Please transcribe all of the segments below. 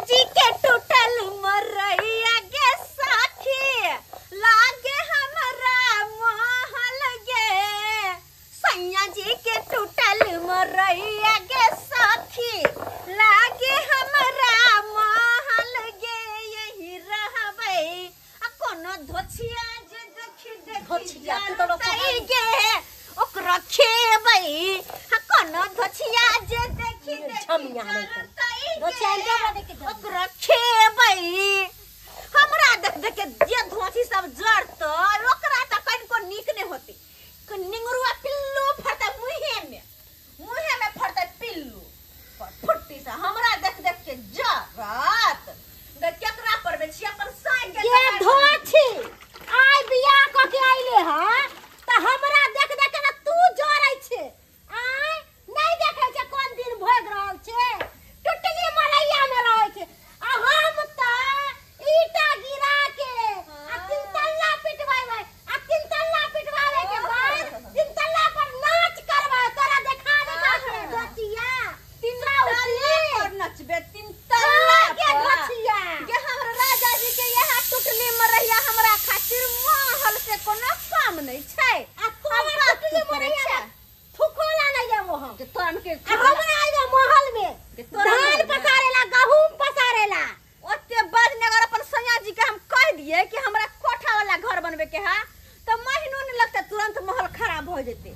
जी के टूटल मरैया गे साखी लागे हमरा महल गे। सैया जी के टूटल मरैया गे साखी लागे हमरा महल गे। यही रहबै आ कोनो धोछिया जे देखी देखी जरतै गे ओकरा खेबै। आ कोनो धोछिया जे देखी देखी जरतै ओकरा खेबै। हमरा देख देख के जे धोछी सब जरतै ओकरा त कनिको नीक नहि होतै। निंगरुआ पिल्लू फड़तै मुँहे में, मुँहे में फड़तै पिल्लू फुट्टी से। हमरा देख देख के जरत केकरा पर बेची अपन साई के धोछी। आइ बियाह क के आइले ह त हमरा देख देख के तू जरै छे। आइ नहीं देखै छे कोन दिन भोग रहल छे, टुटली मरैया में रहै छे। आ हम त ईटा गिरा के आ तीन तल्ला पिटवाबै, आ तीन तल्ला पिटवावे के बाद तीन तल्ला पर नाच करबै। तोरा देखा देखा के धोचिया तीन तल्ला पर नचबे, तीन तल्ला के धोचिया गे। हमरा राजा जी के यहाँ टुटली मरैया हमरा खातिर महल से कोनो काम नहीं छै। आ तोरा टुटली मरैया थुकोला नहीं जाबो हम के तोरा के हमरा आइबो महल में धान पसारेला गहूम पसारेला। ओते बजनगर अपन सैया जी के हम कह दिए कि हमरा कोठा वाला घर बनबे के है त महीनो नहीं लगता तुरंत महल खराब हो जेते।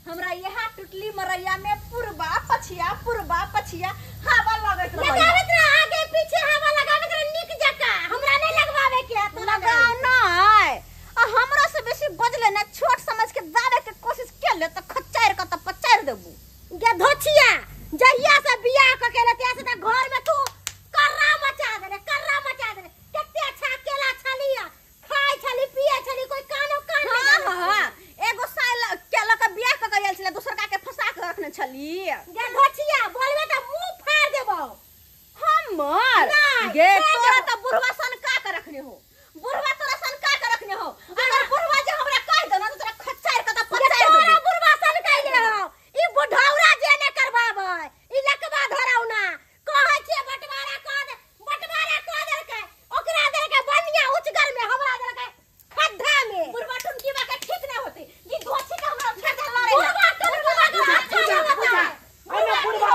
हमरा यहाँ टुटली मरैया में पुरबा पछिया पुरबा पछिया हवा लगैत रहै। लगाबैत रह आगे पीछे हवा लगाबैत रह नीक जका। हमरा नहीं लगवावे के है, तू लगाओ नहीं। आ हमरा से बेसी बजले ना छोट समझ के दाबे के कोशिश केले त खच्चार के त पचार देबू गे धोछिया। जहिया से बियाह क के लेते से त घर में तू कर्रा मचा देले, कर्रा मचा देले। कते अच्छा केला छलिया खाय छली पिए छली, कोई कानो कान नहीं। हां हां एगो साल केला के बियाह क के आयल छले दोसर का के फंसा के रखने छली गे धोछिया। बोलबे त मुंह फाड़ देबो हमर गे। तोरा त बुढ़वा सन का के रखने हो, बुढ़वा तोरा सन का के रखने हो। अगर बुढ़वा जे हमरा कह देना त तोरा खच्चार के त पचार देबो। तोरा बुढ़वा सन कइले हो ई बुढ़ौरा जे ने करबाबै, ई लकबा धरौना कहै छियै बटवारा कह दे, बटवारा कह देलकै। ओकरा देलकै बनिया उचगर में, हमरा देलकै खड्डा में। बुढ़वा टुनकी बा के ठीक ना होते ई धोछी के हमरा फेर दे लड़े। बुढ़वा टुनकी बा के अच्छा ना होता। अरे बुढ़वा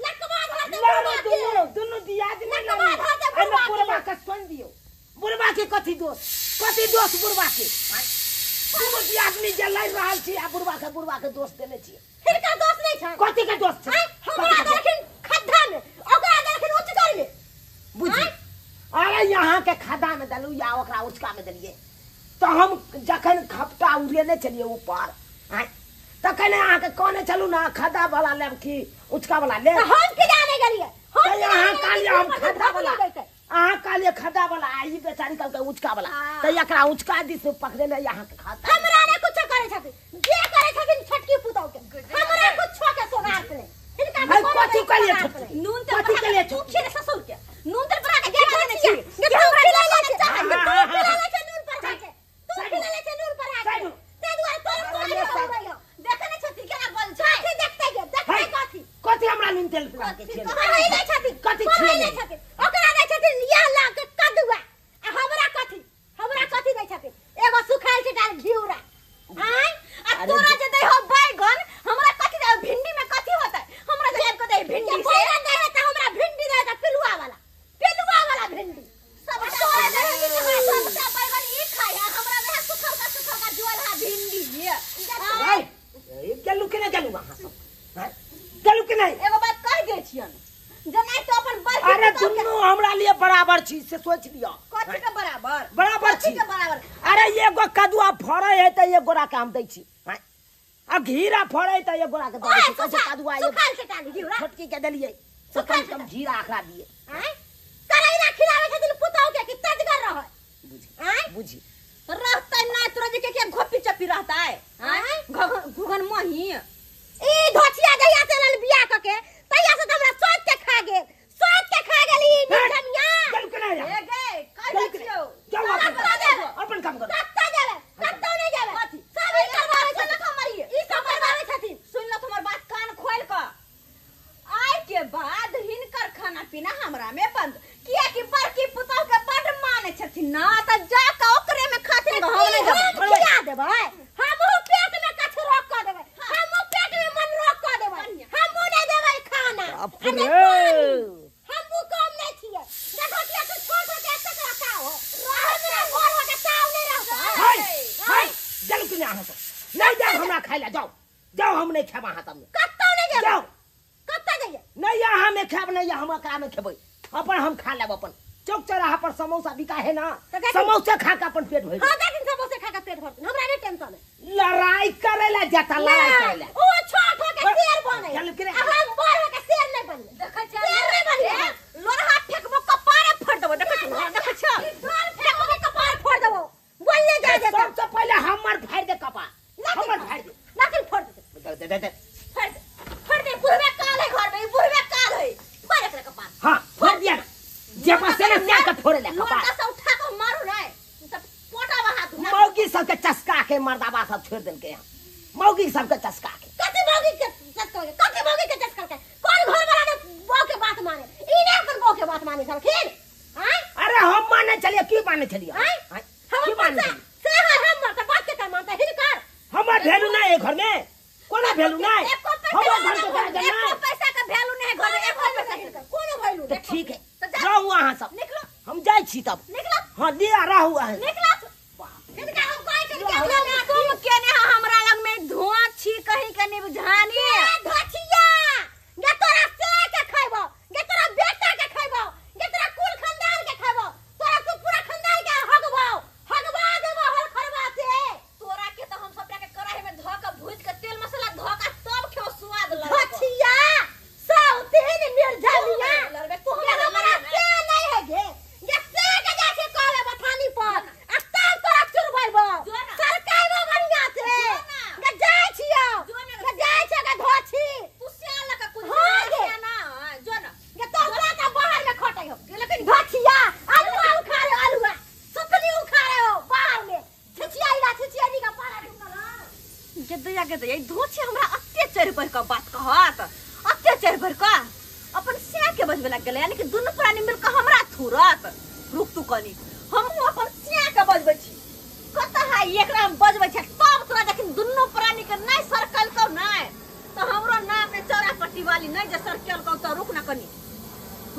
लकबा धर दे, लड़ो दुनू दुनू दियाद नहीं लकबा धर दे। अरे बुढ़वा के सुन दियो, बुढ़वा के कथी दोष, कथी दोष बुढ़वा के? दुनू दियादनी जे लड़ रहल छी आ बुढ़वा के, बुढ़वा के दोष देने छी। हिनका दोष नहीं छै। कथी के दोष छै? हमरा देलखिन खड्डा में, ओकरा देलखिन उचगर में। बुझी अरे यहाँ के खड्डा में देलू या ओकरा उचका में देलिए तो हम जखन खपटा उड़ेने छलिए ऊपर तखन अहाँ के कहने छलू ना खड्डा वाला लेब कि उचका वाला लेब। हम के जाने गेलिए, हम यहाँ कहलिए हम खड्डा वाला, अहाँ कहलिए खड्डा वाला, ई बेचारी कहलकै उचका वाला त एकरा उचका दिस पकड़ेले यहाँ के खड्डा। हमरा ने कुछ करे छथिन, जे करे छथिन छोटकी पुतौ के, हमरा कुछ के सोनार से हिनका कथी कहलिए छोटकी नून तेल कथी कहलिए तू खिले ससुर के नून तेल बना के खिला देने छी। गे तू खिलाले छे, तू खिलाले छे नून पर खाके, तू खिलाले छे नून पर खाके, ते दुआरे तोर कोन होबै हो। देखने छथि केना बोल छै, कथी देखते गे, देखते कथी कथी हमरा नून तेल बना के खिले कथी नै छथिन, कथी खिले नै छथिन। ओकरा दै छथिन या लाग के कदुआ आ हमरा कथी, हमरा कथी दै छथिन एगो सुखाइल छै घिउरा। आय आ तोरा जे दै हो बैगन, हमरा कथी दे भिंडी में कथी होतै? हमरा जे को दे भिंडी से बैगन दे त हमरा भिंडी दे त पिलुआ वाला, पिलुआ वाला भिंडी सब तोरा दे सबटा बैगन ई खाय है, हमरा दे सुखल का सुखल का जुअल है भिंडी। आय गेलू के ना गेलू अहाँ सब गेलू के नहीं? एगो बात कह दे छियन जनाइ तो अपन बड़की। अरे दुनू हमरा लिए बराबर छी से सोच लियो। कथी के बराबर? बराबर छी के बराबर। अरे एगो कदुआ फड़ै है त एक गोरा के हम दै छी, आ घीरा फड़ै त एक गोरा के दै छी। कहै छै कदुआ सुखाल से टाली घिउरा छोटकी के देलियै से कम से कम घीरा अखरा दिए। आय करैला खिलाबै छथिन पुतौ के कि तजगर रहै। बुझी आय बुझी रहतै ना तोरा जे के घोपी चपी रहतै। आय घुघन मही ई धोछिया जहिया से लल बियाह क के तहिया से त हमरा सोच के खा गेल, सोच के खा गेल ई निठमिया। चल के ना ए गे कह छियौ चल अपन काम कर, कत्ता जाबे कत्ता नहीं जाबे। कथी सब ई करबाबै छथिन हमर ई सब करबाबै छथिन। सुन ल हमर बात कान खोल क। आय के बाद पीना हमरा में बंद किया कि बड़की पुतोह के बड माने छथिन ना त जा के ओकरे में खाथिन हम नहीं हम खिया देबै हमहु पेट में कछु रोक क देबै हमहु पेट में मन रोक क देबै हमहु नहीं देबै खाना बाप आ नहीं रे। पानी। हमहु कम नहीं छियै देखो किया तू छोट हो के तकरा का हो हमरा घर हो के ताव नहीं रहता हाय हाय चलू कि नहीं अहाँ सब नहीं जाओ हमरा खाय ला जाओ जाओ हम नहीं खाब अहाँ सब में कत्तो नहीं जेबै जाओ कत्तो जाइए नहीं अहाँ में खाब नहीं हम एकरा में खेबै अपन हम खा लेब अपन चौक चौराहा पर समोसा बिका है ना तो देखी- समोसा खा के अपन पेट भर हां देखिन समोसे खा के पेट भरथिन हमरा नहीं टेंशन है लड़ाई करे ला जाता लड़ाई करे ला ओ छोट हो के शेर बने चलू कि आ हम बड़ हो के शेर नहीं बनिए देखै छ शेर नहीं बनिए लोरहा फेकबो कपारे फोड़ देबो देखै छ देखै छ ढोल फेंको के कपार फोड़ देबो बोलले जा जेता सबसे पहले हमर फाड़ दे कपार हमर फाड़ दे लाकिन फोड़ दे दे दे दे, दे फोड़ दे फोड़ दे बुढ़वे काल है घर में ई बुढ़वे काल है फोड़ एकरा कपार हाँ फोड़ दिया ना जे पास से ना क्या के फोड़े ला लोरहा कपार से उठा के मारू नहीं त पोटा बहा दू मौगी सबके चस्का के मर्दाबा सब छोड़ देलके यहाँ मौगी सबके चस्का के कथी मौगी के चस्का के कथी मौगी के चस्का के कौन घर वाला ने बो के बात माने ई ने अपन बो के बात माने छलखिन आय अरे हम माने चलिए क्यों माने चलिए आय आय? हम क्यों अपन माने से चलिए? से है हमर त बात के का मानता हिनकर हमर वैल्यू नहीं है घर में कोना वैल्यू नहीं एको पैसा हमर घर के दर्जा एको नहीं पैसा का वैल्यू नहीं है घर में एको पैसा हिनकर कोनो वैल्यू तो ठीक है तो जा- रहू अहाँ सब निकलो हम जाइ छी तब निकलो हाँ दिया रहू अहाँ निकलो हिनका हम कहै छल कि अपना तुम केने हमरा लग में धुआं छी कहीं के नहीं बुझानी धोछिया गे तोरा से के खैबो गे तोरा बेटा के खैबो गे तोरा कुल खानदान के खैबो तोरा तू पूरा खानदान के हगबो हगबा देबो हल खरबा से तोरा के तो हम सबटा के कढ़ाई में धो के भूज के तेल मसाला धो के तब खेओ स्वाद लगतो धोछिया साउतीन निर्जलिया लड़बे तू ये हमरा हमरा से नहीं है गे ये से के जाइ छै कहबे बथानी पर आ तब तोरा चुरबैबो जो ना। सरकाइबो बढ़िया से जो ना। गे जाइ छियो जो ना। गे जाइ छै गे धोछी तू सियान लगा कुछ हाँ गे। ना जो ना गे तोरा का बाहर में खटै हो लेकिन धोछिया आलुआ उखाड़े आलुआ सुतली उखाड़े हो बाहर में छिछिया इला छिछिया नी का पारा ढुकल हां गेदैया गेदैया ई धोछी हमरा अत्ते चढ़ बढ़ के बात कहत अत्ते चढ़ बढ़ के अपन सिया के बजबे लग गेलै यानी कि दुनू प्राणी मिल के हमरा थुरत रुक तू कनी हमहूँ अपन सिया के बजबै छी कतऽ है एकरा हम बजबै छी तब तोरा जखन दुनू प्राणी के नहीं सरकल कौ नहीं तो हमरो नाम ने चौरा पट्टी वाली नहीं जे सरकल कौ तो रुक ना कनी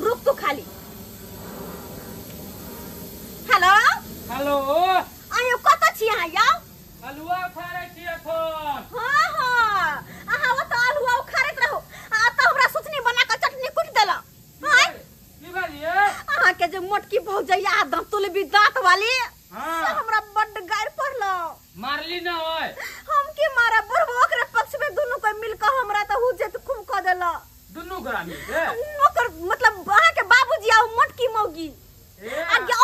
रुक तू खाली हेलो हेलो आयो कतऽ छी अहाँ यौ हलुआ उखाड़ै छी एखन हाँ हाँ अहाँ ओतऽ अल्हुआ उखाड़ैत रहू आ तऽ हमरा सुथनी बना कऽ चटनी कुटि देलक आँय की भेलियै अहाँ के जे मोटकी भौजैया आ दाँतुल भी दाँत वाली हाँ। से हमरा बड्ड गारि पड़लो मारली ना ओय हम के मारा बुढ़बो ओकरे पक्ष में दुनू कोई मिल कऽ हमरा तऽ हुज्जत खूब कऽ देलक दुनू गोरा मिल के ओकर मतलब अहाँ के बाबूजी आ ओ मोटकी मौगी ए आ गे